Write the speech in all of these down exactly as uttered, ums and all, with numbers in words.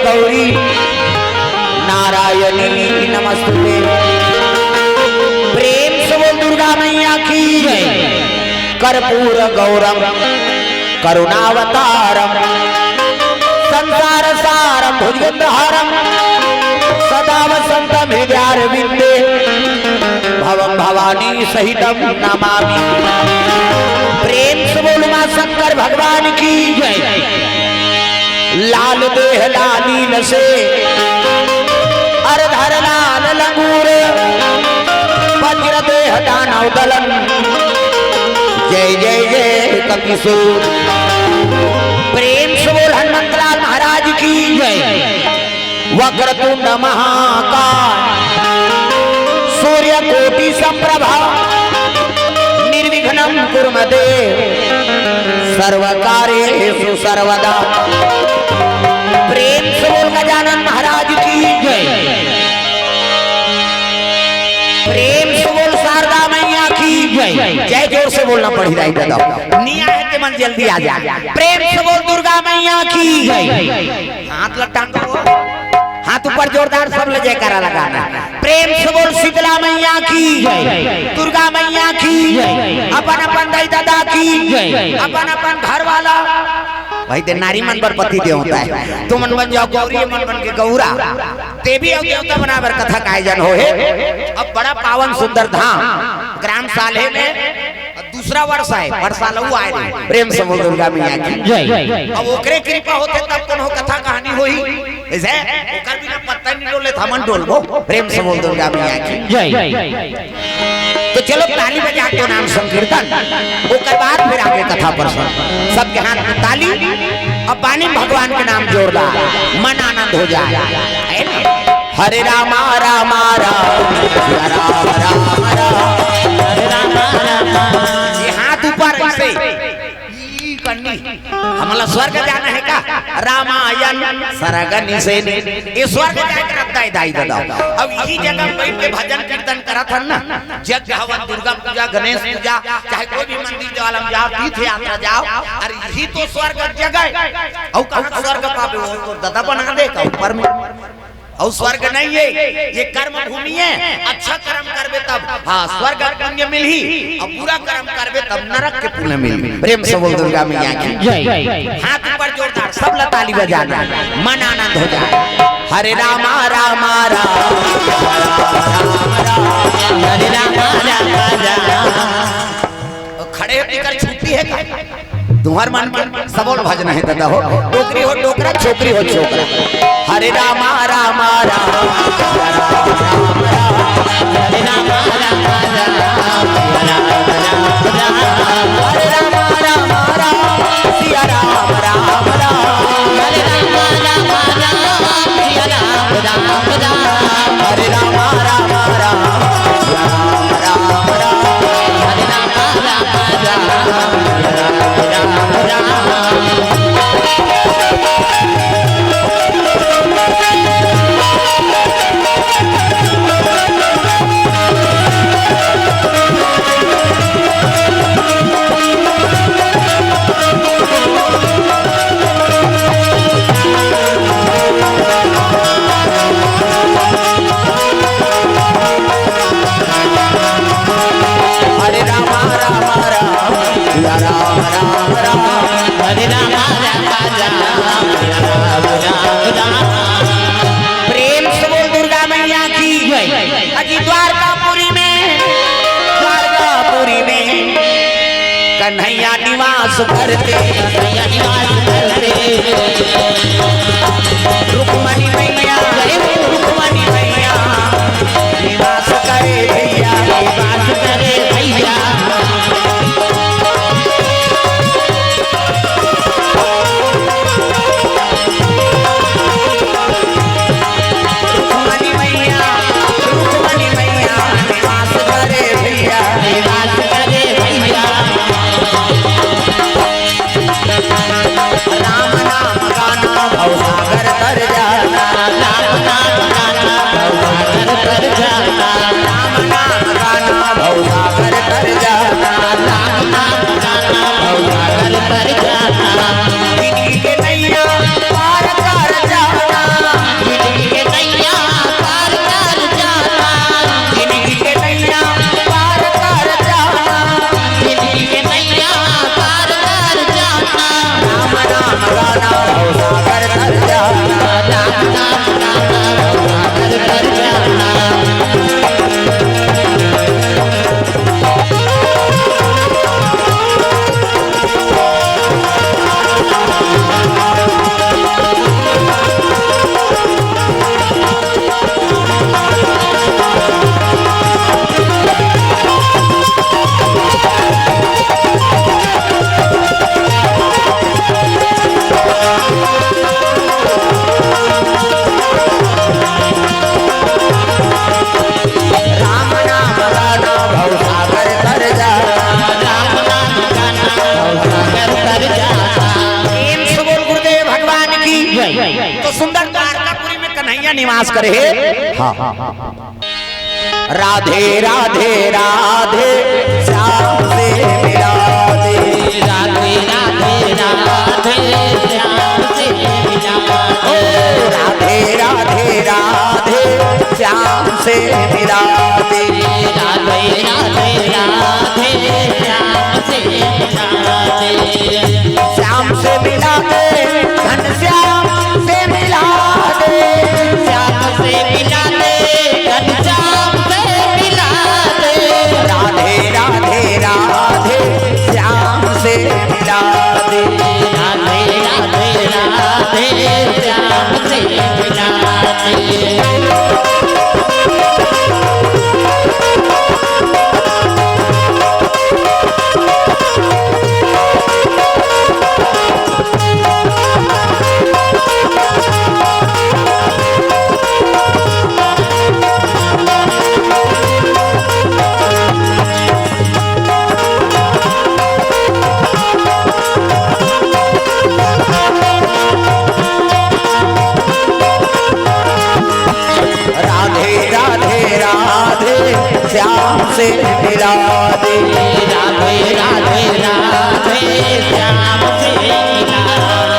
गौरी नारायणी नमस्तुते। प्रेम से बोल दुर्गा मैया की जय। कर्पूर गौरम करुणावतारम संसार सारम भुजगेंद्र हारम सदा वसंतम हृदयारविंदे भवम भवानी सहितम नमामि। प्रेम से बोल उमा शंकर भगवान की जय। लाल देह लालीन से अर धर लाल लंगूर वज्र देह दानव दलन। जय जय जय कपिसूर। प्रेम से बोल हनुमंतलाल महाराज की जय। वक्रतुंड महाकाय सूर्य कोटि संप्रभा निर्विघ्नं कुरु मे देव सर्व कार्येषु सर्वदा। प्रेम से बोल गजानन महाराज की जय। प्रेम से बोल शारदा मैया की जय। जय जोर से बोलना पड़ी रही दादा। निया है कि मन जल्दी आ जाए। प्रेम से बोल दुर्गा मैया की जय। हाथ लटकान दो। हाथ ऊपर जोरदार सब ले जयकारा लगाना। प्रेम से बोल शीतला मैया की जय। दुर्गा मैया की जय। अपन अपन दाई दादा की जय। अपन अपन घर वाला भाई दे नारी मन बर पति देव होता है। तुमन बन जाओ गौरी, मन बन के गौरा। देवी अउ देवता बना बर कथा का आयोजन हो हे। अब बड़ा पावन सुंदर धाम ग्राम साल्हे में दूसरा वर्ष आय, वर्षा लहू आय रे। प्रेम से बोल दुर्गा मैया की जय। अब ओकरे कृपा होथे तब कोनो कथा कहानी होही। जैसे ओकर बिना पत्ता नहीं डोले, हमन डोलबो। प्रेम से बोल दुर्गा मैया की जय। तो चलो ताली बजा के नाम संकीर्तन, ओकर बाद फिर आगे कथा प्रसंग। सबके हाथ में ताली, अब बानी भगवान के नाम जोरदार, मन आनंद हो जाए। है ना? हरे रामा रामा राम, राम राम राम। ये हाथ ऊपर ऐसे, ई करनी। हमला स्वर्ग जाना है का? रामायण सरग निसेनी। ये स्वर्ग जाए के रद्दा है दाई दादा। अब यही जगह बैठ के भजन कीर्तन करत हन ना, यज्ञ हवन, दुर्गा पूजा, गणेश पूजा, चाहे कोई भी मंदिर देवालय में जाओ, तीर्थ यात्रा जाओ, अरे यही तो स्वर्ग जगह है। अउ कहाँ स्वर्ग पाबे, वो तो दादा बना दे का ऊपर में। अउ स्वर्ग नहीं है, ये कर्म भूमि है। अच्छा कर्म करबे तब, हाँ, स्वर्ग पुण्य मिलही, अउ बुरा कर्म करबे तब नरक के पुण्य मिलही। प्रेम से बोल दुर्गा मैया की जय। हाथ ऊपर जोरदार, सब ला ताली बजाना, मन आनंद हो जाए। हरे रामा रामा राम, हरे रामा रामा राम। खड़े होकर छुट्टी है का? तुहर मन के सबोल भजना है दादा हो। डोकरी हो डोकरा, छोकरी हो छोकरा। हरे रामा रामा राम, हरे रामा रामा राम, हरे रामा रामा राम, सिया राम राम राम, हरे रामा रामा राम, सिया राम राम राम, हरे रामा रामा राम, राम राम राम, हरे रामा रामा राम। हरे रामा रामा राम, सिया राम राम राम। हरे रामा रामा राम, सिया राम राम राम। प्रेम से बोल दुर्गा मैया की जय। अजी द्वारकापुरी में, द्वारकापुरी में कन्हैया निवास करते, कन्हैया निवास करते। रुक्मणी मैया, जय हो रुक्मणी मैया, निवास करे भैया, निवास करे भैया। रुक्मणी मैया, रुक्मणी मैया, निवास करे भैया, निवास करे भैया। निवास करे हे। हाँ। राधे राधे राधे, श्याम से मिला दे। राधे राधे राधे, श्याम से मिला दे। ओ राधे राधे राधे, श्याम से मिला दे। राधे राधे राधे, श्याम से मिला दे। श्याम से मिला दे, घनश्याम से मिला दे। श्याम से मिला दे, घनश्याम से मिला दे। राधे राधे राधे, श्याम से मिला दे। राधे राधे राधे, श्याम से मिला दे। राधे राधे राधे, श्याम से मिला दे। राधे राधे राधे, श्याम से मिला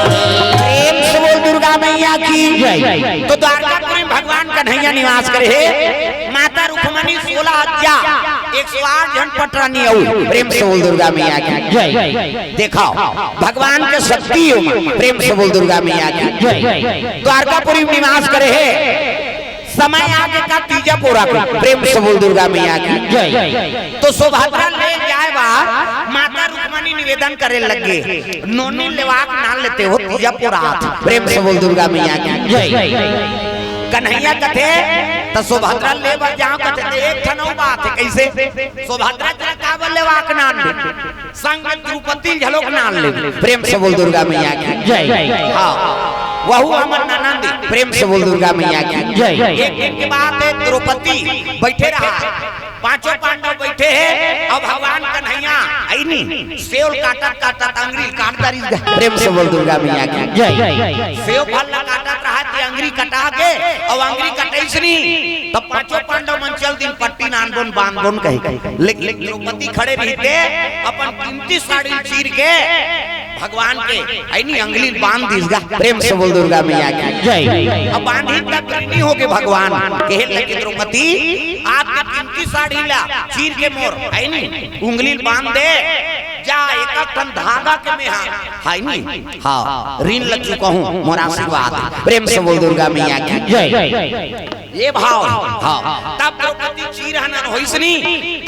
दे। प्रेम से बोल दुर्गा मैया की। जय। तो द्वारकापुरी में भगवान कन्हैया निवास करे हे। माता रुक्मणी सोलह हजार एक सौ आठ झन पटरानी अउ। प्रेम से बोल दुर्गा मैया की। जय। देखो, भगवान के शक्ति हो, प्रेम से बोल दुर्गा मैया की। जय। द्वारकापुरी में निवास करे हे। समय आगे का तीजा पोरा के, प्रेम से बोल दुर्गा मैया की। जय। तो सुभद्रा ले जाए बा, माता रुक्मणी निवेदन करे लगे, नोनी लेवाक नान लेते हो, तीजा पोरा आत। प्रेम से बोल दुर्गा मैया की। जय। कन्हैया कथे, तो सुभद्रा ले बर जाओ कथे, तो एक ठन अउ बात हे, कैसे? सुभद्रा जरा का बर लेवाक नान ले? संग में द्रौपदी घलोक नान ले। प्रेम से बोल दुर्गा मैया की। जय। हाँ, वहू हमर ननंद। प्रेम से बोल दुर्गा मैया की। जय। एक दिन के बात हे, द्रौपदी बैठे रहा, पांचों पांडव बैठे हे, अउ भगवान कन्हैया आई नी, सेव काटत काटत अंगरी काट डारिस गा। प्रेम से बोल दुर्गा मैया की। जय। सेव फल ला काटत रहा, ते अंगरी कटा के, अउ अंगरी कटइस नी, तब पांचों पांडव मन चल दिन पट्टी नान बोन बांध बोन कहे। लेकिन द्रौपदी खड़े रहिते, अपन कीमती साड़ी चीर के भगवान के, आई नी, अंगली बांध दिस गा। प्रेम से बोल दुर्गा मैया की। जय। अब बांधी तब ऋणी होगे भगवान, कहे लगे, "द्रौपदी, आपके कीमती साड़ी ला चीर के मोर, आई नी, उंगली बांध दे, जा एक ठन धागा के में हा, आई नी, हाँ, ऋण लग चुका हूँ, मोर आशीर्वाद।" प्रेम से बोल दुर्गा मैया की। जय। ये भाव, हाँ। तब द्रौपदी चीर हनन होइस नी,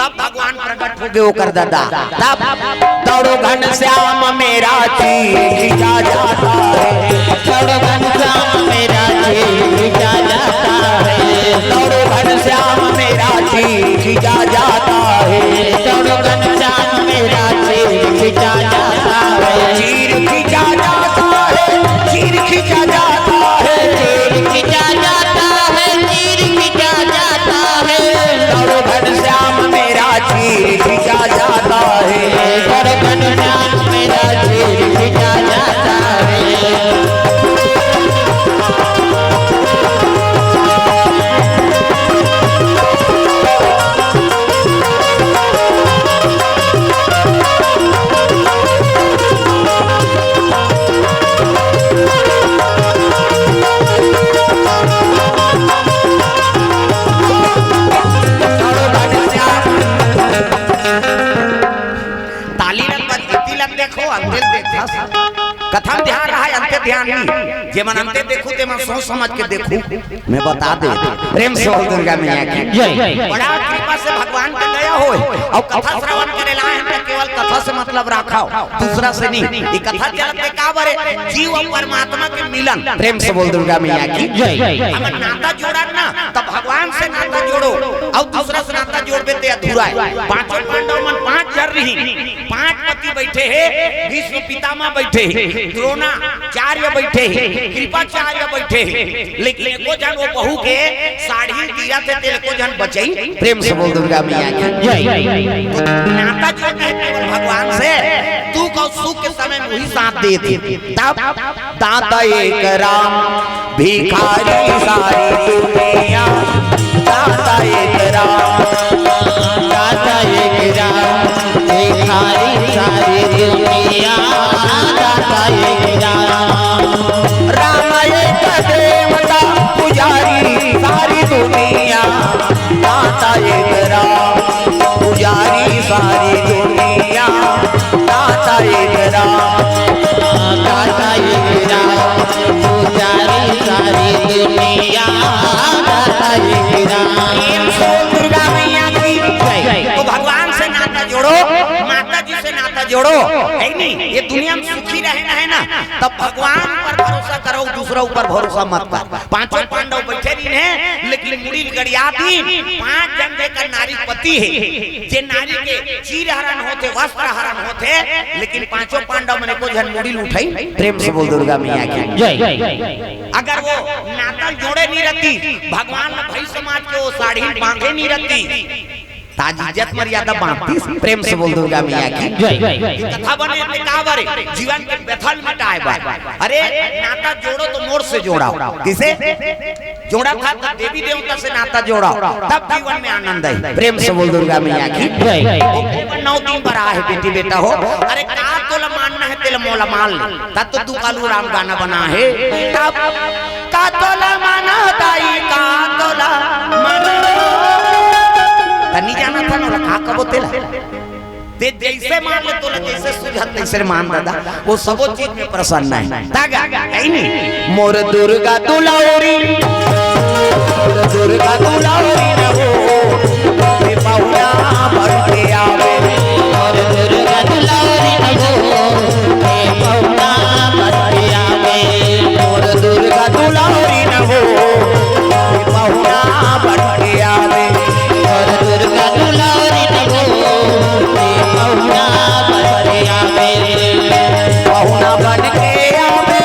तब भगवान प्रकट होगे ओकर ददा। तब दौड़ो घनश्याम मेरा चीर खींचा जाता है। दौड़ो घनश्याम मेरा चीर खींचा जाता है। दौड़ो घनश्याम मेरा चीर खींचा जाता है। दौड़ो घनश्याम मेरा चीर खींचा जाता है। चीर खींचा जाता है, चीर खींचा जाता है। चीर खींचा जाता है, चीर खींचा जाता है। दौड़ो घनश्याम मेरा चीर खींचा जाता है। दौड़ो घनश्याम मेरा चीर खींचा जाता है। ताली ल बजती ल देखो, अंते ल देखस। कथा म ध्यान रहा, अंते ध्यान नहीं। जेमन अंते देखू, तेमन सोच समझ के देखू। मैं बता दे, प्रेम से बोल दुर्गा मैया की। जय। बड़ा कृपा से भगवान के दया होय। अउ कथा श्रवण करे ला आए हन, त केवल कथा से मतलब राखव, दूसरा से नहीं। ये कथा चलत हे का बरे, जीव अउ परमात्मा के मिलन। प्रेम से बोल दुर्गा मैया की। जय। हमर नाता जोड़न ना, त भगवान से नाता जोड़ो, अउ दूसरा से नाता जोड़बे ते अधूरा हे। पांचों पांडव मन पांच झन रहिन, पांच पति बैठे हे, भीष्म पितामह बैठे हे, द्रोणाचार्य बैठे हे, कृपाचार्य बैठे हे, लेकिन एको झन वो बहू के साड़ी गिरत हे, तेला एको झन बचई। प्रेम से बोल दुर्गा मैया की। जय। नाता जोड़े हे केवल भगवान से, तू कहो सुख के समय में वही साथ देथे। तब दाता एक राम, भिखारी सारी दुनिया। दाता एक राम, दाता एक राम, भिखारी सारी दुनिया। दाता एक राम, राम एक देवता, पुजारी सारी दुनिया। दाता एक राम, पुजारी सारी दुनिया। दाता एक राम, दाता एक राम, पुजारी सारी दुनिया। दाता एक राम। प्रेम से बोल दुर्गा मैया की जय। तो भगवान से नाता जोड़ो, माता जी से नाता जोड़ो, है नहीं? ये दुनिया में सुखी रहना है ना, तब भगवान पर भरोसा करो, दूसरा ऊपर भरोसा मत कर। पांचों पांडव बैठे रहिन हे, लेकिन मुड़ी ल गड़िया दीन। पांच झन जेकर नारी पति हे, जे नारी के चीर हरण होथे, वस्त्र हरण होथे, लेकिन पांचों पांडव मन एको झन मुड़ी ल उठाइन। प्रेम से बोल दुर्गा मैया की जय। अगर वो नाता जोड़े नहीं रहती, भगवान ल भई समाज के वो साड़ी बांधे नहीं रहती, त आज इज्जत मर्यादा बांटतिस। प्रेम से बोल दुर्गा मैया की जय। कथा बने ते का बरे? जीवन के व्यथा ल मिटाए बर। अरे, नाता जोड़ो तो मोर से जोड़ाओ। किसे जोड़ा था? तब देवी देवता से नाता जोड़ाओ, तब जीवन में आनंद है। प्रेम से बोल दुर्गा मैया की जय। वो नौ दिन बर आहे बेटी बेटा हो। अरे, का तोला मानना है, तेला मोला मान ले। तब तो तू कालू राम गाना बना है। तब का तोला माना दाई, का तोला माना। त नहीं जाना था ना, का कबो तेला। ते जैसे मान ले, तोला जैसे सुझात तैसे मान दादा, वो सबो चीज में प्रसन्न है। तागा, कहीं नहीं। मोर दुर्गा दुलारी, मोर दुर्गा दुलारी न हो, ये पहुना बन के आवे। मोर दुर्गा दुलारी न हो, ये पहुना बन के आवे। मोर दुर्गा दुलारी न हो, ये पहुना बन के आवे। मोर दुर्गा दुलारी न हो, ये पहुना बन के आवे। पहुना बन के आवे,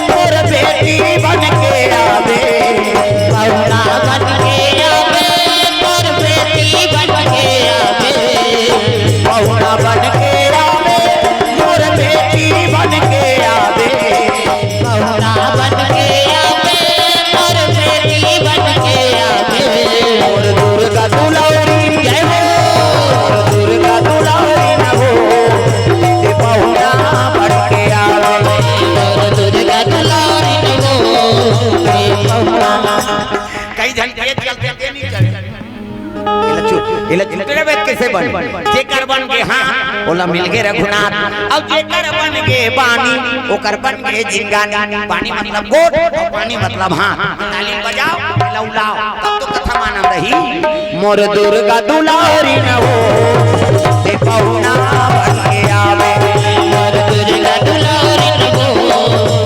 मोर बेटी बन के आवे। पहुना बन के आवे, मोर बेटी बन के आवे। पहुना बन के आवे, मोर बेटी बन के आवे। पहुना बन के आवे, मोर बेटी बन के आवे। मोर दुर्गा दुलारी जय हो, मोर दुर्गा दुलारी न हो, ये पहुना बन के आवे। मोर दुर्गा दुलारी न हो, ये पहुना। कई झन के चलते नहीं चले। एला चु-, एला चुटरे वेद कैसे बन? जेकर बन के हाथ, ओला मिल गे रघुनाथ। अउ जेकर बन गे बानी, ओकर बन गे जिंगानी। बानी मतलब गोठ, अउ पानी मतलब हाथ। ताली बजाओ, एला उलाओ, तब तो कथा मानन रही। मोर दुर्गा दुलारी न हो, ते पहुना बन के आवे। मोर दुर्गा दुलारी न हो,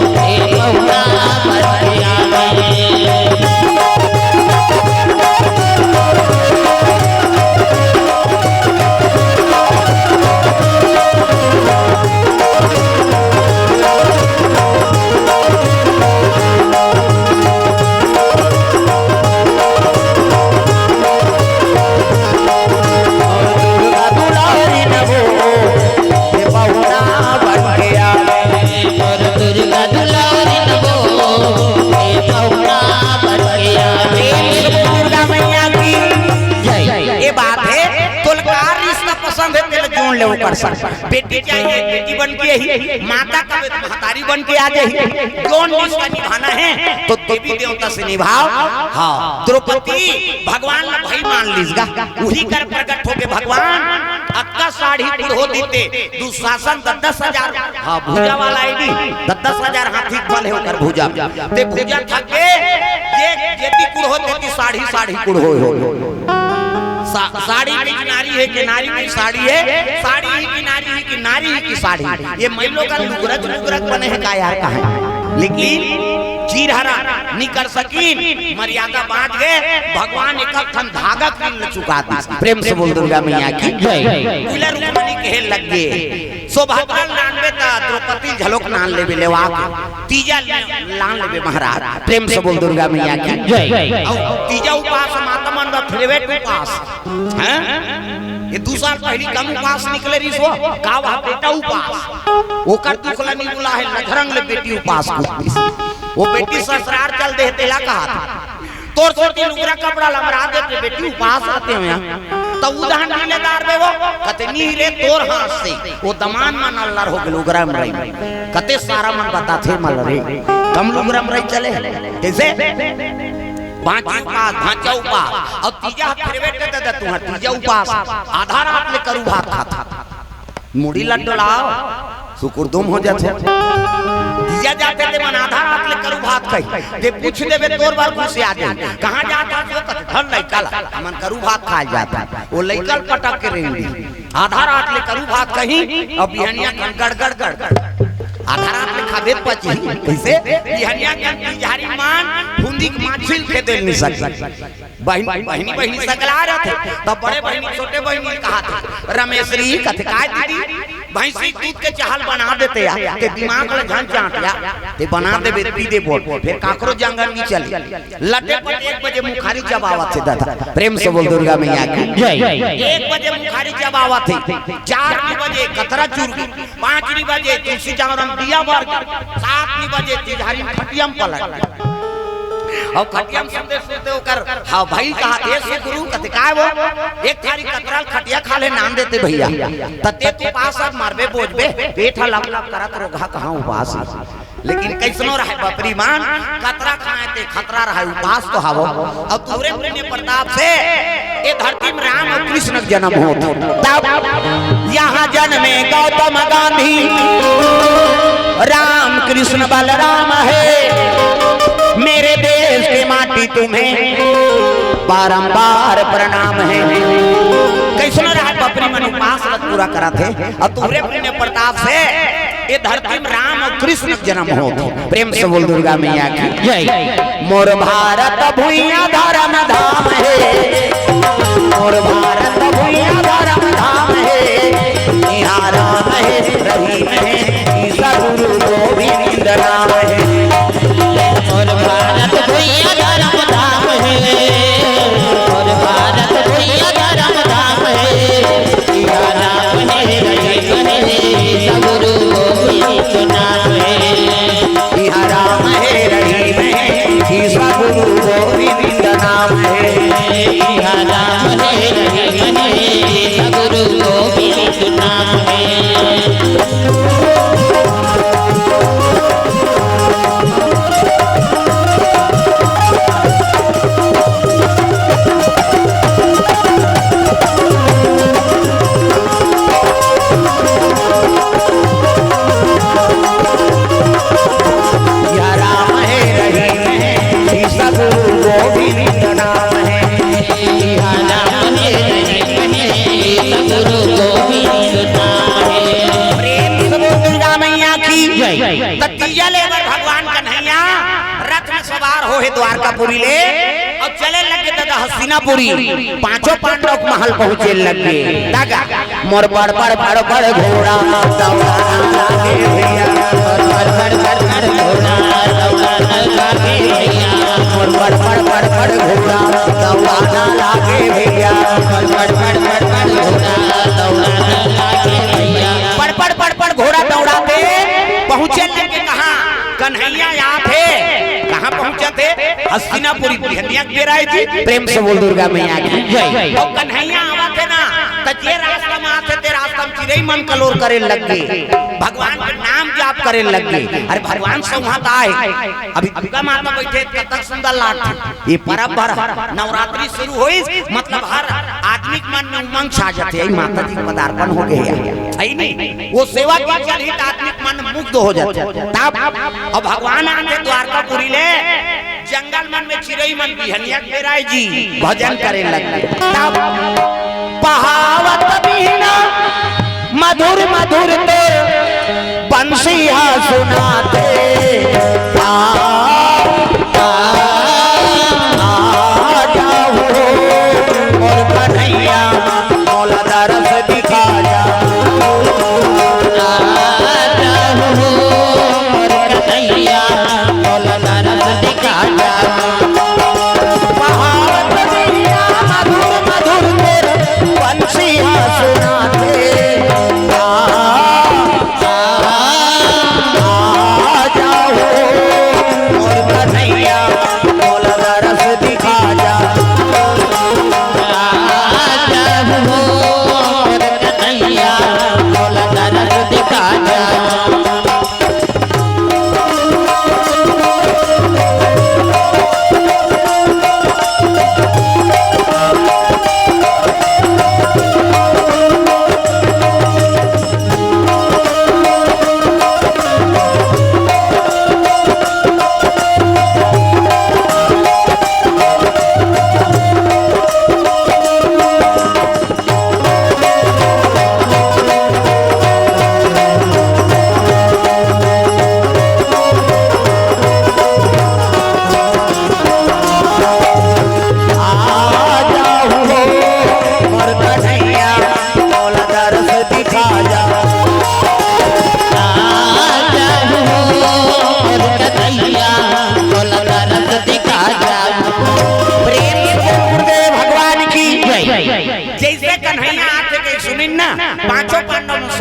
ते पहुना बन के आवे। दुर्गा दुलारी न हो, ये पहुना बन के आवे। मोर दुर्गा दुलारी न हो, ये पहुना बन के आवे। दुर्गा मैया की जय। ये बात है, तोला का रिश्ता पसंद है, तेला जोड़ ले ओकर संग। बेटी चाहिए, बेटी बन के ही, माता का महतारी बन के आ जाही। जोन रिश्ता निभाना है, तो देवी देवता से निभाओ। हाँ, द्रौपदी भगवान ला भाई मान लीस गा, उही कर प्रकट होके भगवान अतका साड़ी कुड़हो दीते, दुशासन दस दस हजार, हाँ, भुजा वाला आईडी, दस दस हजार हाथी के बल है ओकर भुजा। ते भुजा थक के, ये जेती कुड़हो तेती साड़ी, साड़ी कुड़हो हो। सा-, साड़ी की नारी है कि नारी की साड़ी है, साड़ी ही की नारी है कि नारी ही की साड़ी। ये मैं लोग का लुगरज लुगरज बने हैं का यार, कहाँ? लेकिन चीरहरा निकर सकीन, मर्यादा बांच गे, भगवान एक ठन धागा किन ल चुका दी। प्रेम से बोल दुर्गा मैया की जय। उला रुक्मणी कहे लग गे, सौभाग्य नानबे त द्रौपदी झलोक नान लेबे लेवा के, तीजा लान लेबे महाराज। प्रेम से बोल दुर्गा मैया की जय। अउ तीजा उपास माता मन का फेवरेट उपास, हैं? दू साल पहिली कम उपास निकले रिहिस वो, का वह बेटा उपास? ओकर दुख ल नी बुला हे, लधरंग ले बेटी उपास कुछ। वो बेटी ससुरार चल दे, तेला कहा था, "तोर सेती लुगरा कपड़ा ल अमरा देते बेटी, उपास रहते हो यहाँ।" त उदहन नी ले डारबे वो, कते नी रे तोर हाथ से। वो दमान मन अल्लर हो गेल लुगरा अमरई। कते सारा मन बताथे मल रे, कम लुगरा अमरई चले हे। कइसे? भांची उपास, भांचा उपास, अउ तीजा ह फेरबे कर दे तुंहर, तीजा उपास, आधा रात ले करू भात खात। मुड़ी ल डोलाव, सुकुरदुम हो जाथे। तीजा जाथे ते मन आधा रात ले करू भात खाही, ते पूछ देबे तोर बर घुसिया जाही, "कहाँ जात हस?" वो कथे, "धर लइका ल, हमन करू भात खाय जात हन।" वो लइका ल पटक के रेंग दिही। आधा रात ले करू भात खाही, अउ बिहनिया कन गड़ गड़ गड़ गड़। आधा रात ले खाबे त पचही कइसे? बिहनिया कन तिजहारी मान फुंदी के माछिल खेदे ल नी सकय। बहिन, बहिनी, बहिनी सकला रथे, त बड़े बहिनी, छोटे बहिनी कहाथे, "रमेसरी," कथे, "काय दीदी?" "भैंसी दूध के चाह ल बना देते या, ते दिमाग ल झन चाट या, ते बना देबे, पी देबो, फेर काकरो जांगर नी चले।" लटे पट एक बजे मुखारी चबावत हे दादा, प्रेम से बोल दुर्गा मैया की जय। एक बजे मुखारी चबावत हे, चार बजे कतरा चुरगी, पाँच बजे तुलसी चावरम दिया बर, सात बजे तिजहारी खटियम पलट। अउ खटियम सुनते सुनते ओकर, हाँ भाई कहा, "ए सुगुरु," कथे, "काय वो?" "एक थारी कतरा ल खटिया खा ले नान देते भैया, त ते तो उपास अब मरबे बोजबे, पेट ह लप लप करत रोगहा कहाँ उपास हे।" लेकिन कइसनो रहय बपरी मन, कतरा खाय ते खतरा रहय, उपास तो हवो। अउ तोरे पुण्य प्रताप से ए धरती में राम अउ कृष्ण के जन्म होत। तब यहाँ जन्मे गौतम गांधी, राम कृष्ण बलराम है, मेरे देश के माटी तुम्हें बारंबार प्रणाम है। कइसनो रहय बपरी मन उपास ल पूरा करत हे, अउ तोरे पुण्य प्रताप से ए धरती में राम अउ कृष्ण के जन्म होत हे। प्रेम से बोल दुर्गा मैया की जय। मोर भारत भुइयां धर्म धाम हे, मोर भारत भुइयां धर्म धाम हे, इहाँ राम हे, रहीम हे, ईसा गुरु गोविंद नाम हे। मोर भारत भुइयां धर्म धाम हे, मोर भारत भुइयां धर्म धाम हे, इहाँ राम हे, रहीम हे, ईसा गुरु गोविंद नाम हे। इहाँ राम हे, रहीम हे, ईसा गुरु गोविंद नाम हे। इहाँ राम हे, रहीम हे, ईसा गुरु गोविंद नाम हे। या राम हे, रहीम हे, ईसा गुरु गोविंद नाम हे। या राम हे, रहीम हे, ईसा गुरु गोविंद नाम हे। प्रेम से बोल दुर्गा मैया की जय। त तीजा ले बर भगवान कन्हैया रथ में सवार हो हे द्वारकापुरी ले अउ चले लगे दादा हस्तिनापुरी। पांचों पांडव के महल पहुंचे लगे। दादा, मोर बड़ बड़ बड़ बड़ घोड़ा दौड़ा लागे भैया, मोर बड़ बड़ बड़ बड़ घोड़ा दौड़ा लागे भैया, मोर बड़ बड़ बड़ बड़ घोड़ा दौड़ा लागे भैया, मोर बड़ बड़ बड़ बड़ घोड़ा दौड़ा लागे भैया। बड़ बड़ बड़ बड़ घोड़ा दौड़ाथे, पहुंचे लगे कहाँ? कन्हैया आथे। कहाँ पहुंचथे? हस्तिनापुरी। बिहनिया के बेरा हे जी। प्रेम से बोल दुर्गा मैया की जय। अउ कन्हैया आवथे ना, त जे रास्ता में आथे, ते रास्ता में चिरई मन कलोर करे लग गे, भगवान के नाम जाप करे लग गे। अरे भगवान सौंहा त आय, अभी दुर्गा माता बइठे, कतक सुंदर लागथे। ये परब भर नवरात्रि शुरू होइस, मतलब हर आदमी के मन में उमंग छा जाथे, "ए माता जी के पदार्पण हो गे हे," हे नहीं? वो सेवा के चलही त आदमी के मन मुग्ध हो जाथे। तब अब भगवान आथे द्वारकापुरी ले, जंगल मन में चिरई मन बिहनिया के बेरा हे जी, भजन करे लग गे। तब पहावत बीना मधुर मधुर तोर बंसी हा सुनाथे। आ, आ, आ जाओ मोर कन्हैया, मोला दरस दिखा जाओ। आ जाओ मोर कन्हैया, मोला दरस दिखा जाओ। पहावत बीना मधुर मधुर तोर बंसी हा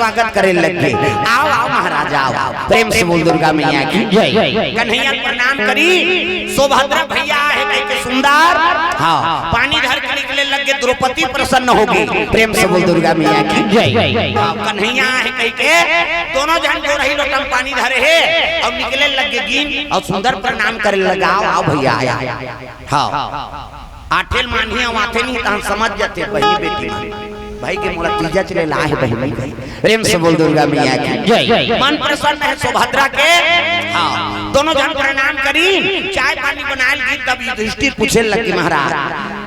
स्वागत करे लग गे। "आओ, आओ महाराज, आओ।" प्रेम से बोल दुर्गा मैया की। जय। कन्हैया प्रणाम करी, सुभद्रा भैया आहे कहिके सुंदर, हाँ, पानी धर के निकले लग गे। द्रौपदी प्रसन्न हो गे। प्रेम से बोल दुर्गा मैया की। जय। हाँ, कन्हैया आहे कहिके दोनों झन गोरही लोटा म पानी धरे हे अउ निकले लग गे गिन अउ सुंदर प्रणाम करे लग गे। "आओ, आओ भैया, आओ।" हाँ। आठे ल मानही अउ आथे नहीं, तहन समझ जाते बहिनी बेटी मन। भाई के मोला तीजा चले ला हे बहिनी भाई। प्रेम से बोल दुर्गा मैया की। जय। मन प्रसन्न हे सुभद्रा के। हाँ, दोनों झन प्रणाम करी, चाय पानी बनाए ल गिन, तब युधिष्ठिर पूछे लग गे, "महाराज,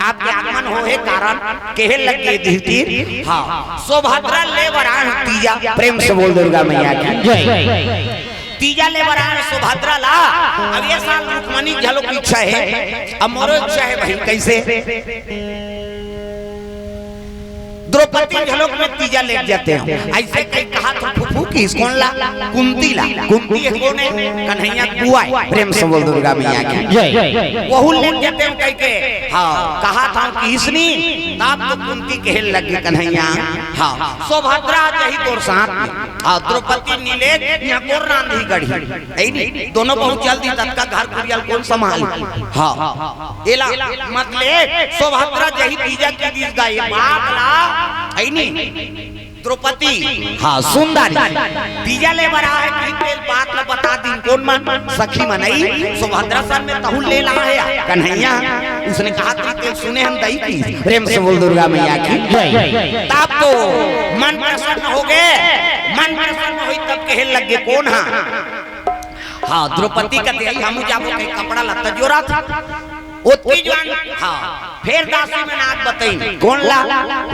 आपके आगमन होहे कारण?" कहे लग गे युधिष्ठिर, हाँ, "सुभद्रा ले बर आए हंव तीजा।" प्रेम से बोल दुर्गा मैया की। जय। तीजा ले बर आए सुभद्रा ला। अब ये साल रुक्मणी घलोक इच्छा हे, अब मोरो इच्छा हे भाई। कइसे? द्रौपदी घलोक मैं तीजा लेके जाते हंव। अइसे कहि कहात हंव फूफू कि इसको ला, कुंती ला। कुंती हे कोन हे? कन्हैया के बुआ हे। प्रेम से बोल दुर्गा मैया की। जय। वहू लेके जाते हंव कहिके, हाँ, कहात हंव कि इसनी, तब तो कुंती कहे लग गे कन्हैया, हाँ, सुभद्रा जाही तोर साथ में। हाँ, द्रौपदी नी लेगे, इहां कोन रांधही गढ़ही। हे नी? दोनों बहू चल दिस, ततका घर कुरिया ल कोन संभालही? हाँ। एला मत ले, सुभद्रा जाही तीजा के दिस गा, ये बात ला, हे नी? द्रौपदी, हाँ, सुंदरी, तीजा ले बर आए हे, तेला बात ला बता दिन कोन मन, सखी मन, हे, सुभद्रा सन में तहू ले ला हे, कन्हैया, उसने कहा, "तेला सुने हन दई की।" प्रेम से बोल दुर्गा मैया की। जय। तब तो मन प्रसन्न हो गे, मन प्रसन्न होइस तब कहे लग गे, "कोन हा?" हाँ, द्रौपदी कथे, "हमू जाबो कहि कपड़ा लत्ता जोरत।" ओतकी जुवार, हाँ, फेर दासी मन आके बतइन, "कोन ला?"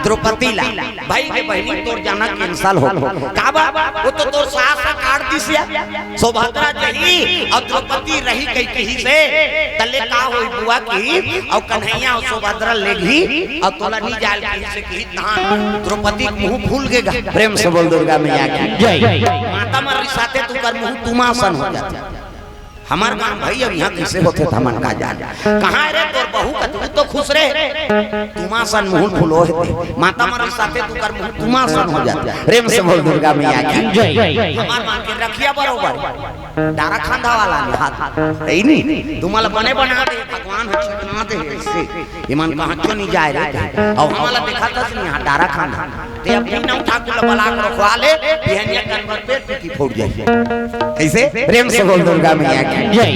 "द्रौपदी ला।" "भाई के बहिनी, तोर जाना cancel हो।" "काबर?" "वो तो तोर सास ह काट दिस या।" सुभद्रा जाही अउ द्रौपदी रही कहि कहिस हे, तले का होही बुआ की, अउ कन्हैया अउ सुभद्रा लेगही अउ तोला नी जाय ल कहिस हे कि धान द्रौपदी के मुंह फूल गे गा। प्रेम से बोल दुर्गा मैया की। जय। माता मन रिसाथे त ओकर मुंह तुमा सन हो जाथे। हमर गांव भाई अब इहां कइसे होथे त हमन का जान। कहां रे तोर बहू कथे, "वो तो खुश रहे।" तुमा सन मुंह फुलो हे ते। माता मन रिसाथे त ओकर मुंह तुमा सन हो जाथे। प्रेम से बोल दुर्गा मैया की। जय। हमर मन के रखिया बरोबर। डारा खांधा वाला नहीं हाथ। हे नी? तुमन ला बने बना दे, भगवान ह चिकना दे हे अइसे। एमन कहां क्यों नहीं जाय रे? अउ हमन ला देखत हस नहीं, हां, डारा खांधा। ते अपनी नौ ठाकुर ला बला के रखवा ले, बिहनिया कन बर पेट पीटी फूट जाही। कइसे? प्रेम से बोल दुर्गा मैया की। जय।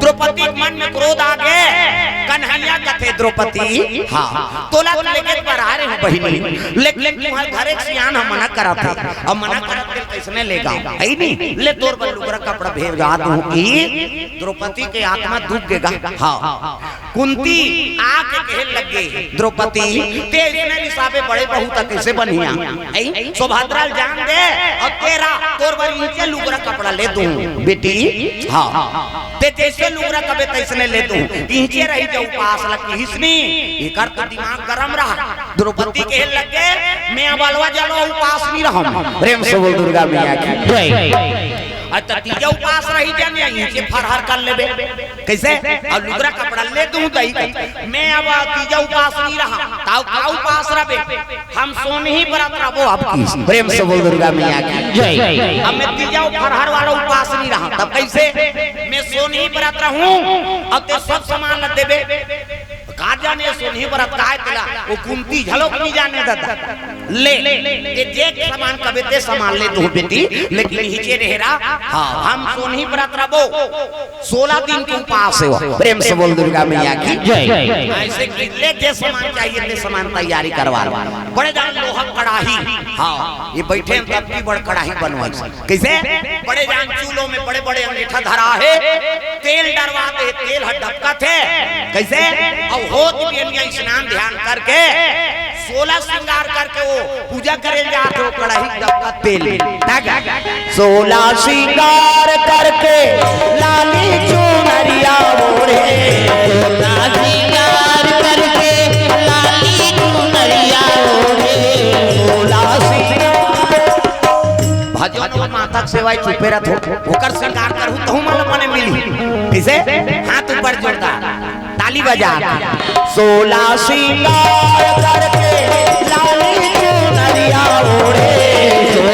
द्रौपदी के मन में क्रोध आ गे। कन्हैया कथे, "द्रौपदी, हाँ, तोला तो लेगे बर आए रहेंव बहिनी, लेकिन तुम्हर घर के सियान ह मना करत हे, अउ मना करत हे कइसने लेगव?" हे नी? "ले तोर बर लुगरा कपड़ा भेजत हंव कि द्रौपदी के आत्मा दुख गे गा।" हाँ। कुंती आके कहे लग गे, "द्रौपदी, ते अइसने रिसाबे बड़े बहू त कइसे बनही?" हे? "सुभद्रा ल जान दे अउ तेला तोर बर इहिंचे लुगरा कपड़ा ले दूं बेटी।" हाँ। "ते जइसे लुगरा कबे तइसने ले दूं, इहिंचे रही जा उपास ला।" कहिस नी, एकर तो दिमाग गरम रहा। द्रौपदी कहे लग गे, "मैं अब अलवा जलवा उपास नी रहंव।" प्रेम से बोल दुर्गा मैया की। जय। अउ त तीजा उपास रही जा, इहिंचे फरहर कर लेबे। कइसे? अउ लुगरा कपड़ा ले दूं दई कहिके। "मैं अब तीजा उपास नी रहंव।" "त अउ का उपास रहबे?" "हम सोनही बरत रहबो अब की।" प्रेम से बोल दुर्गा मैया की। जय। "अब मैं तीजा अउ फरहर वाला उपास नी रहंव।" "तब कइसे?" "मैं सोनही बरत रहूं, अब ते सब समान ल देबे।" का जाने सोनही बरत काय तेला, वो कुंती घलोक नी जाने ददा। "ले, ते जे समान कबे ते समान ले दूं बेटी, लेकिन इहिंचे रहे रा।" हाँ, "हम सोनही बरत रहबो।" सोलह दिन के उपास हे वो। प्रेम से बोल दुर्गा मैया की। जय। अइसे कि ले जे समान चाहिए ते समान तैयारी करवा लो। बड़े जान लोहा कड़ाही। हाँ, ये बइठे हन तब की बड़ कड़ाही बनवाइस। कइसे? बड़े जान चूल्हो में बड़े-बड़े अंगीठा धरा हे, तेल डरवा दे, तेल ह डबकत हे। कइसे? अउ होत बिहनिया स्नान ध्यान करके सोलह श्रृंगार करके वो पूजा करे जात हे, वो कड़ाही डबकत तेल में। ताकि सोलह श्रृंगार करके लाली चुनरिया ओढ़े। सोलह श्रृंगार करके लाली चुनरिया ओढ़े। सोलह श्रृंगार। भजो तो माता के सेवा चुपे रथो, ओकर श्रृंगार करहू तहू मन ल बने मिली। कइसे? हाथ ऊपर जोरदार। ताली बजा के। सोलह श्रृंगार करके लाली चुनरिया ओढ़े।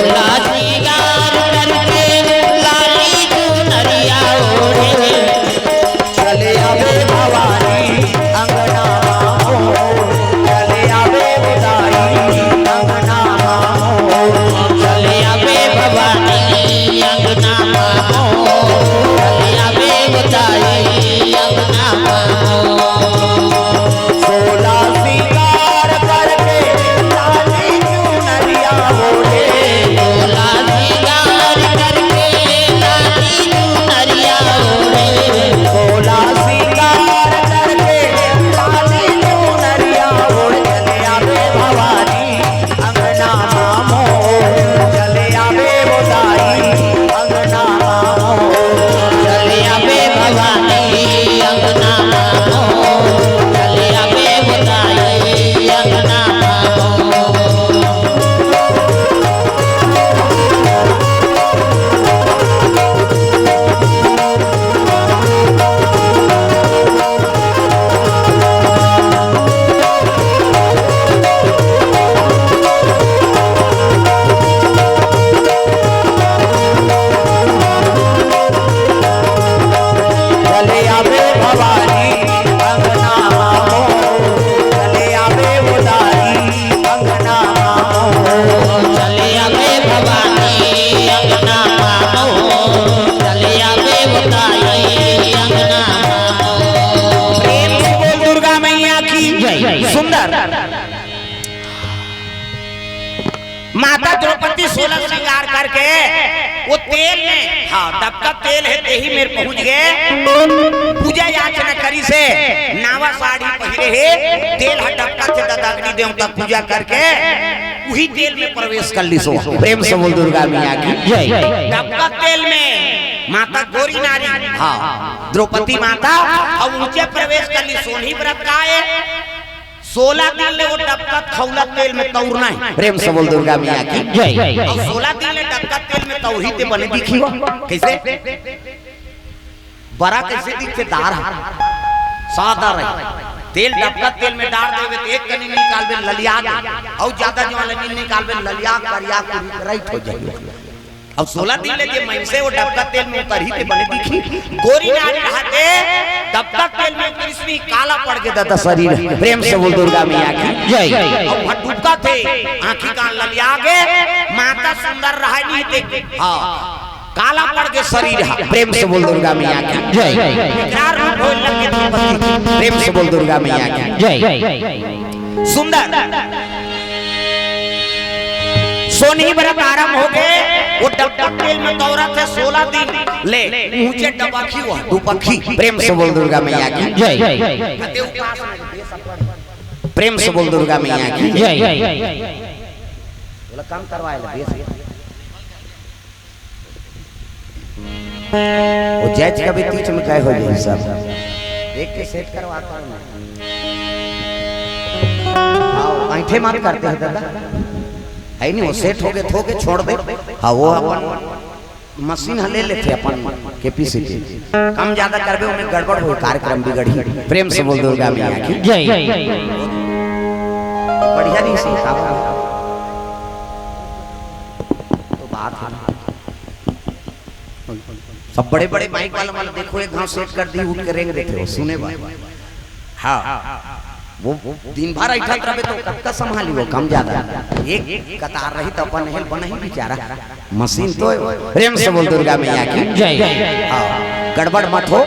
द्रौपदी सोलह श्रृंगार करके वो तेल में, हाँ, डबका तेल हे, तेही मेर पहुंच गे। पूजा याचना करिस हे, नावा साड़ी पहिरे हे, तेल ह डबकत हे, ददाग्नि देवता पूजा करके उही तेल में प्रवेश कर लिस। प्रेम से बोल दुर्गा मैया की जय। डबका तेल में माता गौरी नारी, हाँ, द्रौपदी माता, अउ ऊंचे प्रवेश कर लिस। सोनही व्रत का हे, सोलह दिन ले वो डबकत खउला तेल में तौरना हे। प्रेम से बोल दुर्गा मैया की जय। अउ सोलह दिन ले डबकत तेल में तौरही ते बने दिखही वो। कइसे? बरा कइसे दिखथे? दार ह सादा रही। तेल डबकत तेल में डार देबे त एक कनी निकालबे ललिया गे, अउ जादा जवान लगी निकालबे ललिया करिया कुरी रहित हो जाही। अब सोलह दिन ले जे मइनसे वो डबका तेल में उतरही ते बने दिखही। गौरी नारी रहते डबका तेल में उतरिस नहीं, काला पड़ गे ददा शरीर। प्रेम से बोल दुर्गा मैया की जय। अउ वहाँ डुबकत हे, आँखी कान ललिया गे, माता सुंदर रहय नहीं ते, हाँ, काला पड़ गे शरीर ह। प्रेम से बोल दुर्गा मैया की जय। विकराल रूप होय लग गे द्रौपदी। प्रेम से बोल दुर्गा मैया की जय। सुंदर। सोनही व्रत आरंभ हो गे, वो डबका तेल में तौरत हे सोलह दिन ले, ऊंचे डबकही वो, डुबकही। प्रेम से बोल दुर्गा मैया की जय। कते उपास में। प्रेम से बोल दुर्गा मैया की जय। बोला, कम करवाए ले, बेस। वो जज का भी तीच में काय हो जाए सब। देख के सेट करवाता हूँ मैं। हाँ, ऐंठे मत करते हैं दादा। है नहीं, वो सेट हो गए, थो के छोड़ दे। हाँ, वो अपन मशीन ह ले लेथे अपन कैपेसिटी। कम ज्यादा करबे, ओमे गड़बड़ होए, कार्यक्रम बिगड़ही। प्रेम से बोल दुर्गा मैया की जय। बढ़िया नहीं सीखा। तो बात है। सब बड़े-बड़े माइक वाला मन देखो, एक घांव सेट कर दी, उठ के रेंग देथे हो, सुने बा। हाँ, वो दिन भर ऐठत रहबे तो कतका संभाली वो, कम ज्यादा। एक कतार रही त अपन हेल बनही बेचारा। मशीन तो प्रेम से बोल दुर्गा मैया की जय। हाँ, गड़बड़ मत हो।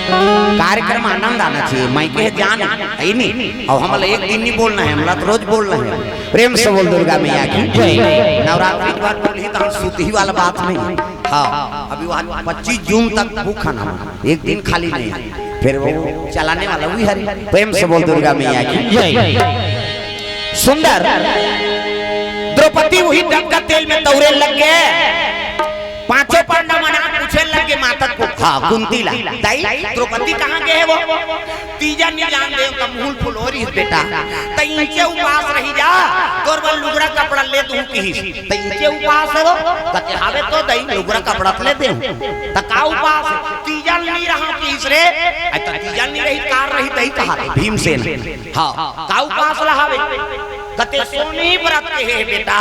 कार्यक्रम आनंद आना चाहिए। माइक हे जान, है नहीं। अउ हमला एक दिन नहीं बोलना है, हमला तो रोज बोलना है। प्रेम से बोल दुर्गा मैया की जय। नवरात्रि के बाद बोलही त हम सुतही वाला बात नहीं। हाँ, अभी वहाँ पच्चीस जून तक भूखा ना, एक दिन खाली नहीं। फिर वो चलाने वाला वही हरि। प्रेम से बोल दुर्गा मैया की जय। सुंदर। द्रौपदी वही डबका तेल में तौरे लग गे। पांचों पांडव मन पूछे लग गे माता को, हाँ, कुंती ला, दाई, द्रौपदी कहाँ गे हे वो? तीजा नहीं जान दे, उनका मुंह फुलोरी बेटा। त इंचे उपास रही जा, तोर बर लुगड़ा कपड़ा ले दूं किहिस। त इंचे उपास हे वो? कते हावे तो दई, लुगड़ा कपड़ा ले दे। त का उपास हे? तीजा नहीं रहा किहिस रे। अरे त तीजा नहीं रही, कार रही दई कहा रे, भीमसेन। हाँ, का उपास ला हावे? कते सोनी व्रत के हे बेटा,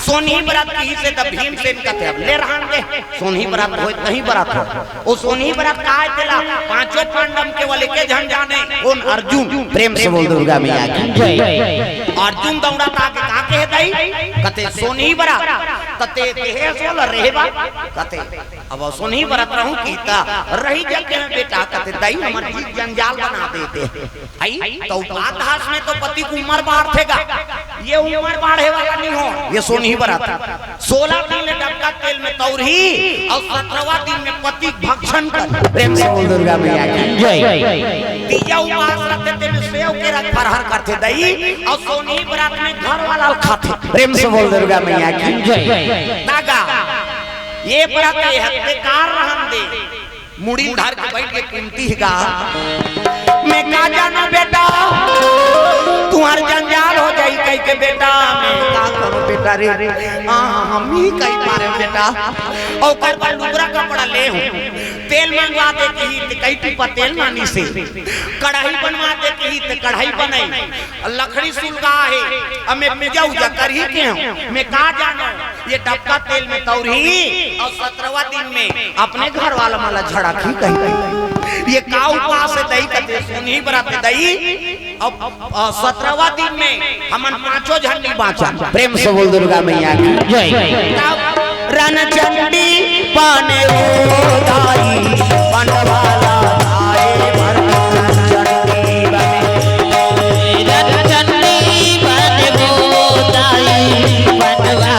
सोनी व्रत किहिस त भीमसेन कते अब ले रहन दे। सोनही बरात होय, कहीं बरात हो। ओ सोनही बरात काय तेला पांचों पांडव केवल एके झन जाने, कोन? अर्जुन। प्रेम से बोल दुर्गा मैया की जय। अर्जुन दौड़त आके का कहे दई? कते सोनही बरात। कते कहे सोल रहे बा। कते अब सोनही बरात रहूं कीता, रही जग के बेटा, कते दई हमर जी जंजाल बना देते। आई, तो बात हास में तो पति के उम्र बाढ़थे गा, ये उम्र बाढ़े वाला नहीं हो, ये सोनही बरात। सोलह दिन ले डबका तेल में तौरही अउ सत्रहवाँ दिन में पति के भक्षण कर। प्रेम से बोल दुर्गा मैया की जय। तीजा उपास रखथे तेमे सेव के रख फरहर करथे दई अउ सोनही बरात में घर वाला खाथे। प्रेम से बोल दुर्गा मैया की जय। दागा, ये बरात ये हत्याकार रहन दे। मुड़ी धर के बैठ के कुंती हे गा। मैं का जानों बेटा, तुम्हार जंजाल हो जाई कहि के बेटा, मैं का करों बेटा रे, हाँ, हम ही कहि पारे बेटा। ओकर बर लुगरा कपड़ा ले हूँ, तेल मंगवा दे किहिस त कई टीपा तेल मानिस हे, कढ़ाई बनवा दे किहिस त कढ़ाई बनाई, लकड़ी सुलगा हे, अब मैं पूजा उजा करही के हूँ, मैं का जानों, ये डबका तेल में तौरही अउ सत्रहवाँ दिन में अपने घर वाला मन ला झड़कही कहि। ये का उपास हे दई कथे सोनही बरात दई। अब, अ, सत्रहवाँ दिन में हमन पांचों झन नहीं बाँचा। प्रेम से बोल दुर्गा मैया की जय। तब रणचंडी बने हो दाई, बनवाला आए भर रणचंडी बने। रणचंडी बने हो दाई, बनवाला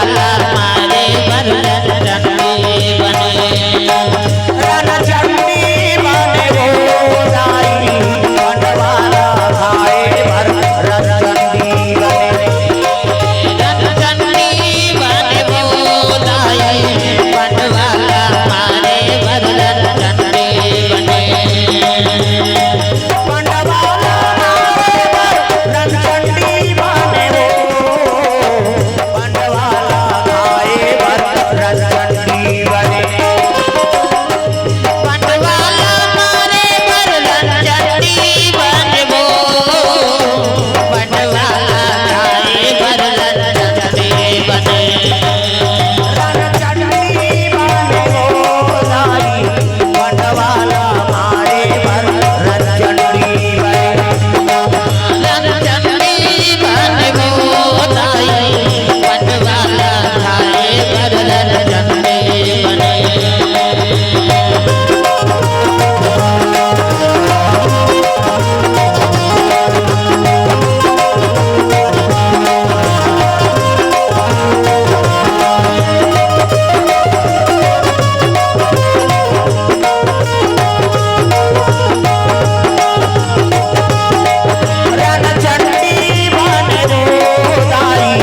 रणचंडी बन रे दाई,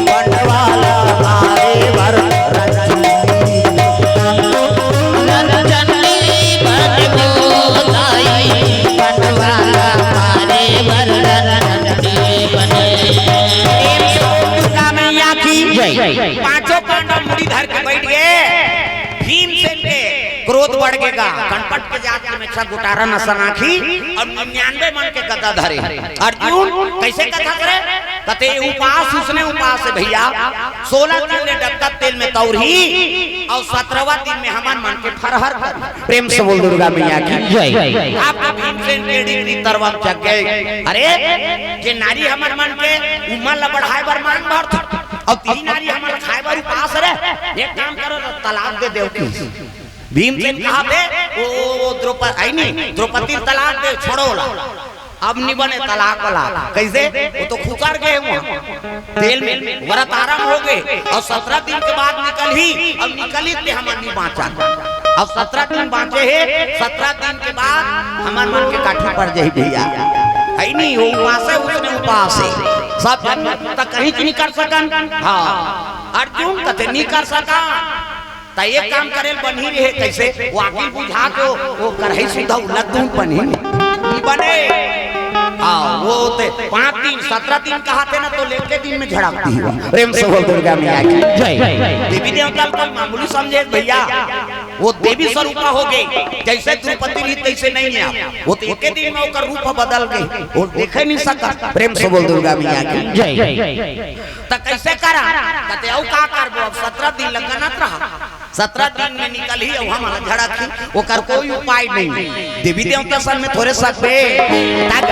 बंटवाला मारे बर रणचंडी। रणचंडी बन रे दाई, बंटवाला मारे बर रणचंडी बने। प्रेम से बोल दुर्गा मैया की जय। पांचों पांडव मुड़ी धर के बैठ गए। भीमसेन के क्रोध बढ़ गे गा, कनपट के जात के मेछा गुटारन असन आँखी अउ निन्यानवे मन के गदा धरे। अर्जुन, कइसे कथा करे? कथे, "उपास उसने उपास हे भइया, सोलह दिन ले डबकत तेल में तौरही अउ सतरहवाँ दिन में हमन मन के फरहर करही।" प्रेम से बोल दुर्गा मैया की जय। आप भीमसेन के डिग्री तरवा चक गए। अरे, जे नारी हमर मन के उमर ला बढ़ाए बर मांग भरथे, अउ तीन नारी हमर खाए बर उपास रे, एक काम करो, तलाक दे देव कि। भीमसेन कहा थे, "ओ, ओ, ओ, द्रौपदी, आई नहीं, द्रौपदी तलाक दे, छोड़ो ला। अब नहीं बने तलाक वाला।" कइसे? वो तो खुसर गए वहाँ तेल में, व्रत आरंभ हो गए, अउ सतरह दिन के बाद निकलही, अउ निकलही ते हमन नहीं बाँचा। अउ सतरह दिन बाँचे हे, सतरह दिन के बाद हमर मन के काठी पड़ जाही भइया। है नहीं, वो उपास हे, उसने उपास हे। सब जन तक कहीं नहीं कर सकन। हाँ, अर्जुन कथे नहीं कर सका। त एक काम करे ल बनही रहे, कइसे? वो आगी बुझा के वो, वो करही सुद्धा उलट दूं बनही नहीं बने। हाँ, वो ते पाँच दिन, सतरह दिन कहाथे ना, तो लेके दिन में झड़कती हुआ। प्रेम से बोल दुर्गा मैया की जय। देवी देवता ल कोई मामूली समझे भइया, वो देवी स्वरूपा हो गई, जइसे द्रौपदी रही तइसे नहीं हे। वो तो एके दिन में ओकर रूप बदल गई, वो देखे नहीं सका। प्रेम से बोल दुर्गा मैया की जय। त कइसे करा? कथे, "अउ का करबो, अब सतरह दिन ल गनत रहा, सतरह दिन में निकलही, अउ हमन ला झड़कही, ओकर कोई उपाय नहीं।" देवी देवता सन में थोरे सकबे। तब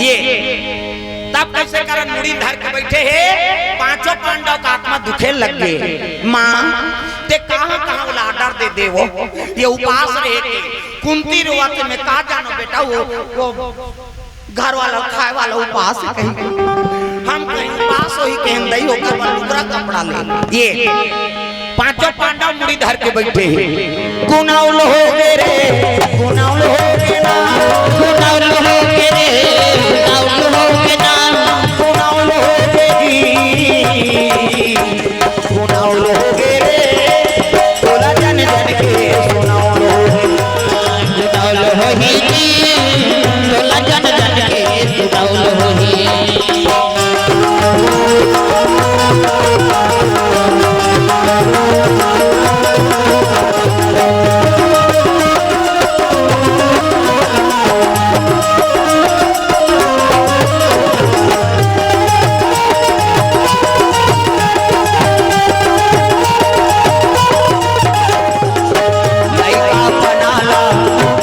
ये, तब कइसे करन, मुड़ी धर के बइठे हे, पांचों पांडव का आत्मा दुखे लग गे। माँ, ते कहाँ कहाँ वाला order दे दे वो, ये उपास रहे के। कुंती रोवत हे, मैं का जानो बेटा, वो, वो घर वाला खाए वाला उपास हे कहीं। हम कहीं उपास होही कहीं दई ओकर बर लुगरा कपड़ा ले। ये पांचों पांडव मुड़ी धर के बइठे हे। गुनाउल हो गे रे, गुनाउल हो गे ना, गुनाउल हो गे रे, गुनाउल हो गे ना, गुनाउल हो गे जी। सुनाउल हो गे रे, तोला जन जन के सुनाउल हो गे। सुनाउल होही जी, तोला जन जन के सुनाउल होही। लइका पन ला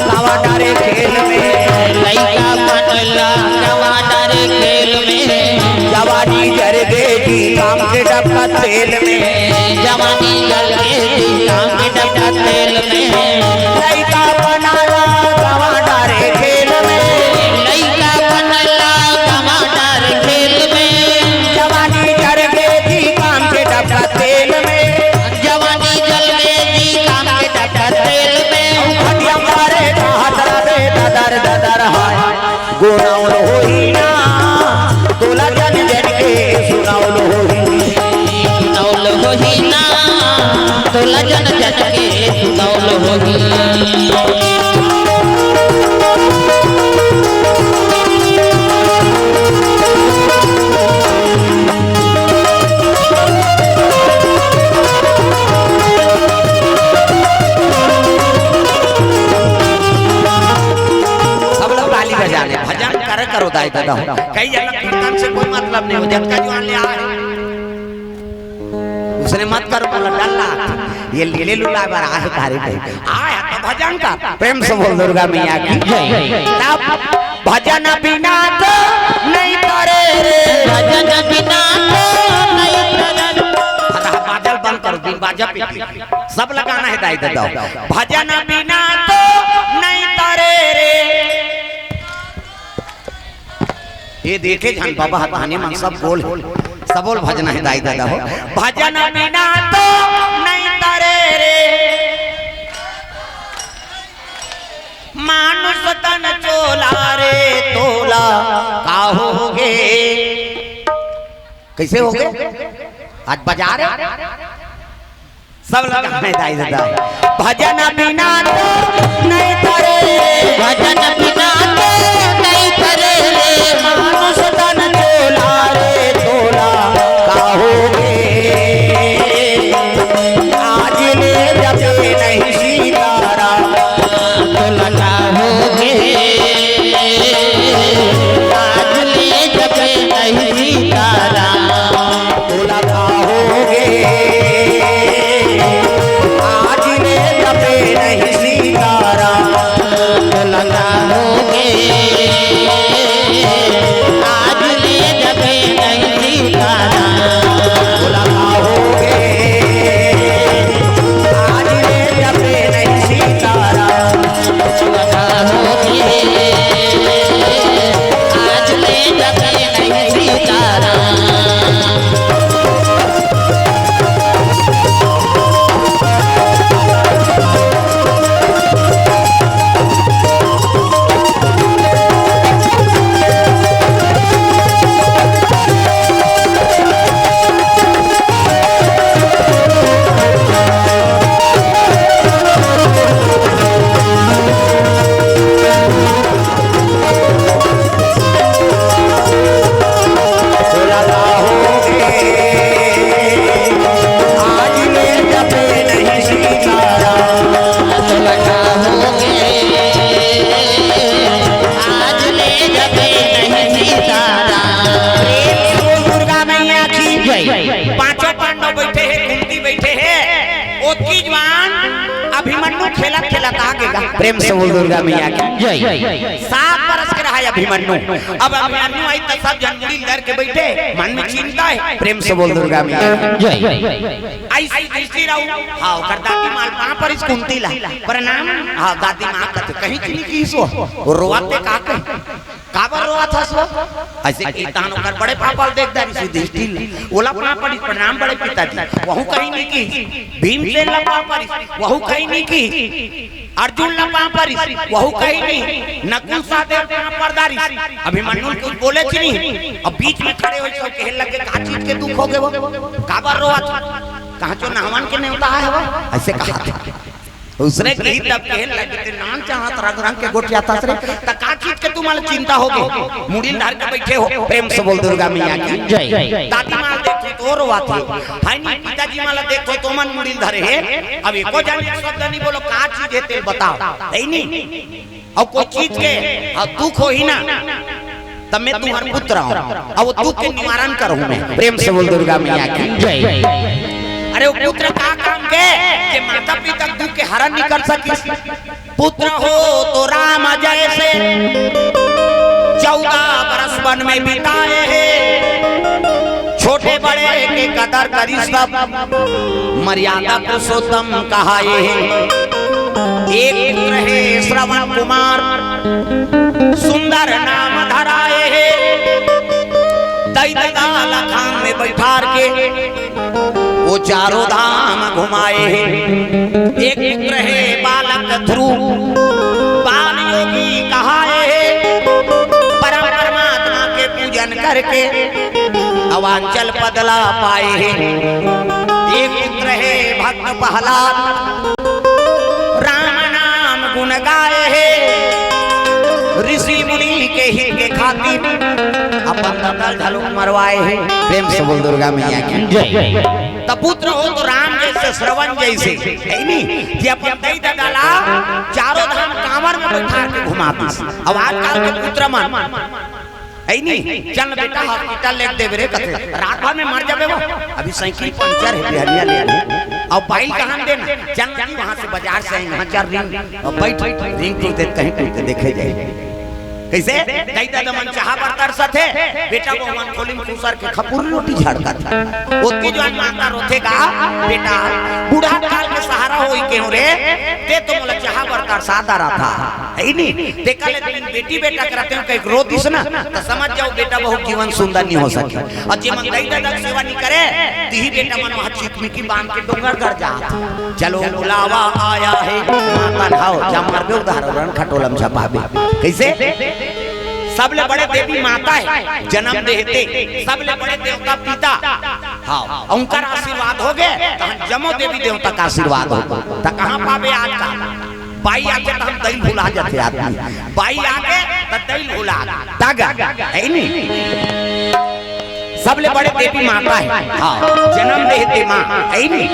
गवा डारे खेल में। लइका पन ला गवा डारे खेल में। जवानी जर गे जी काम के डबका तेल में। जवानी जर गे जी काम के डबका तेल में। लइका पन ला गवा डारे खेल में। लइका पन ला गवा डारे खेल में। जवानी जर गे जी काम के डबका तेल में। जवानी जर गे जी काम के डबका तेल में। अउ खटिया मारे कहत रहे ददर ददर हाय। गुनाउल होही ना, तोला जन जन के सुनाउल होही। सुनाउल होही ना, तोला जन जन के सुनाउल होही। सब लोग ताली बजाने, भजन करे करो दाई ददा हो। कई जन कीर्तन से कोई मतलब नहीं हो, जतका जुआन ले आए। उसने मत कर बोला डल्ला, ये लीले लुला बर आहे तारे पे। आए तो भजन कर। प्रेम से बोल दुर्गा मैया की जय। तब भजन बिना तो नहीं तरे रे। भजन बिना तो नहीं तरे। अरे बाजल बंद करो, बिन बाजा पीटी। सब लगाना है दाई ददा। भजन बिना ये देखे झन बाबा, हथाने मन सब गोल हे। सबोल भजना हे दाई ददा हो। भजन बिना तो नहीं तरे रे, मानुष तन चोला रे तोला का होगे। कइसे होगे? आज बजा रे। सब लोग गाना हे दाई ददा। भजन बिना तो नहीं तरे, भजन बिना तो नहीं तरे रे, मानुष तन चोला रे तोला का होगे। आज ले जपे नहीं सीताराम, तोला का होगे। आज ले जपे नहीं सीताराम, तोला का होगे। आज ले जपे नहीं सीताराम, तोला का होगे। आज ले जपे नहीं सीताराम, तोला का होगे। आज ले जपे नहीं सीताराम, तोला का होगे। आज ले जपे नहीं सीताराम। आज ले जपे नहीं सीताराम। प्रेम से बोल दुर्गा मैया की जय। पांचों पांडव बैठे हे, कुंती बैठे हे, ओतकी जुवान अभिमन्यु खेलत खेलत आ गे गा। प्रेम से बोल दुर्गा मैया की जय। सात बरस के रहा हे अभिमन्यु। अब अभिमन्यु आइस त सब झन मुड़ी ल धर के बैठे, मन में चिंता हे। प्रेम से बोल दुर्गा मैया की जय। अइसे दृष्टि रहू। हाँ, ओकर दादी माँ ल पाँव परिस कुंती ला। प्रणाम। हाँ, दादी माँ कथे, कहीं चुनी की सो। वो रोवत हे का कही? काबर रोवत हस वो? अइसे कही तहान ओकर बड़े पापा ल देख डारिस, युधिष्ठिर ल। ओला पाँव परिस, प्रणाम बड़े पिताजी। वहू कहीं नहीं की। भीमसेन ला पाँव परिस, वहू कहीं नहीं की। अर्जुन ला पाँव परिस, वहू कहीं नहीं। नकुल सहदेव पाँव पर डारिस, अभिमन्यु ल कुछ बोलेच नहीं। अब बीच में खड़े होइस, सब कहे लगे, "का चीज के दुख होगे वो? काबर रोवत?" कहाँ चो नहवन के नेवता हे वो? अइसे कहा था। उसने कही तब कहे लगे, "ते नान चाहत रंग रंग के गोठियाथस रे, त का चीज के तुम्हां ल चिंता होगे? मुड़ी ल धर के बैठे हो।" प्रेम से बोल दुर्गा मैया की जय। दादी माँ ल देखथों त रोवत हे, भाई नहीं पिताजी माँ ल देखथों त ओमन मुड़ी ल धरे हे। अब एको झन एक शब्द नहीं बोलो, का चीज हे तेल बताओ, हे नहीं? अउ कोई चीज के, अउ दुख होही ना, त मैं तुम्हर पुत्र हूँ, अउ वो दुख के निवारण करहूँ मैं। प्रेम से बोल दुर्गा मैया की जय। अरे वो पुत्र का काम के, जे माता पिता के दुख के हरण नहीं कर सकिस? पुत्र हो तो राम जैसे, चौदह बरस वन में बिताए हे। छोटे बड़े के कदर करिस सब, मर्यादा पुरुषोत्तम कहाए हे। एक पुत्र हे श्रवण कुमार, सुंदर नाम धराए हे। दई ददा ल खांग में बैठार के, वो चारों धाम घुमाए हे। एक पुत्र हे बालक ध्रुव, बाल योगी कहाए हे। परम परमात्मा के पूजन करके अवांचल पद ला पाए हे। एक पुत्र हे भक्त प्रहलाद, राम नाम गुण गाए हे। ऋषि मुनि के हित के खातिर अपन ददा ल घलो मरवाए हे। प्रेम से बोल दुर्गा मैया की जय। त पुत्र हो तो राम जैसे, श्रवण जैसे, हे नहीं? जे अपन दई ददा ला चारों धाम कांवर में बैठार के घुमातिस। अब आजकल के पुत्र मन, हे नहीं? "चल बेटा, hospital लेग देबे रे," कथे, "रात भर में मर जाबे वो, अभी साइकिल पंचर हे, बिहनिया ले आने। अब बाइल कहाँ देना? चल ना जी, वहाँ से बाजार से आएंगे, हाँ, चल रिंग, अब बैठ, रिंग टूट दे, कहीं टूट दे, देखे जाए।" कइसे? दई ददा मन चाहा बर तरसत हे, बेटा वो मन खोली में खुसर के खपुर रोटी झाड़कत हे। ओतकी जुवान माता रोथे गा, "बेटा, बूढ़ा काल के सहारा होई के हो रे, ते तो मोला चाहा बर बरसात आ रहा था, है ही नहीं। तेकर ले दिन बेटी बेटा करते हो, कहीं रो दिस ना, तो समझ जाओ बेटा बहुत जीवन सुंदर नहीं हो सके। और जे मन दाई ददा के सेवा नहीं करे, तिही बेटा मन वहाँ चिकमिकी बांध के डोंगर गड़ जा। चलो बुलावा आया है, मातन हाव, जब मरबे उधार रन खटोलम छपाबे। कैसे? सबले बड़े देवी माता है, जन्म देहते, सबले बड़े देवता पिता। हाँ, उनकर आशीर्वाद हो गए, तो हम जमो देवी देवता का आशीर्वाद हो गए। तो कहाँ पाबे आज का? बाई आके तो हम दई भुला जाते आदमी। बाई आके तो दई भुला। तग है नहीं। सबले बड़े देवी माता है। हाँ, जन्म देहते माँ है नहीं।